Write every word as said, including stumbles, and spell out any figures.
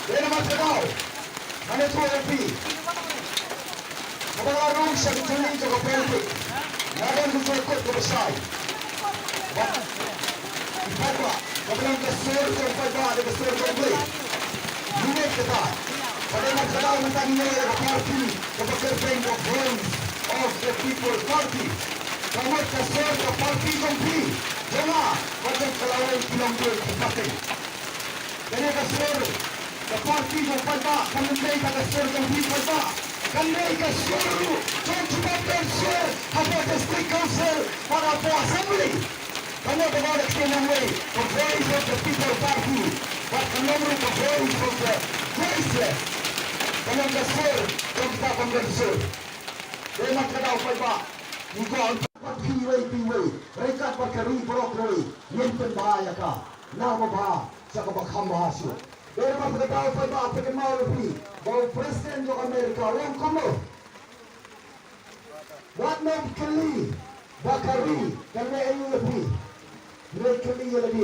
Dei namar kata, mane ko ïa phi, kaba nga rung sha ka jingim jong ka politik, nga don ka jingkut kaba shai. Bad i paidbah, kaba long ka sur jong u paidbah, da ka sur jong u Blei. Ngi ngeit kata. Bad dei namar kata mynta ngi ïoh ïa ka party kaba kyrteng ka Voice of the People Party. Ka mut ka sur ka party jong phi, jong nga, bad jong ka lawei ki longdien ki pateng. Kane ka sur ka party jong paidbah kam dei ka sur jong phi paidbah. Kan dei ka sur ruh jong ki paidbah sur hapoh District Council bad hapoh Assembly. Ka mut ba ka ktien nongwei ka Voice of the People Party bad ka long ruh ka Voice of the Voiceless. Ka long ka sur jong kita paidbah sur. Dei namar kata u paidbah, ngi kwah ban phi wei phi wei, ryngkat bad ka ri baroh kawei, ngin pynbha ïa ka na kaba bha sha kaba kham bha shuh. Dei namar kata u paidbah, phi kynmaw ïa phi ba u President jong America u ong kumno. Wat nym kylli ba ka ri kan leh aïu ïa phi. Nym kylli ïa lade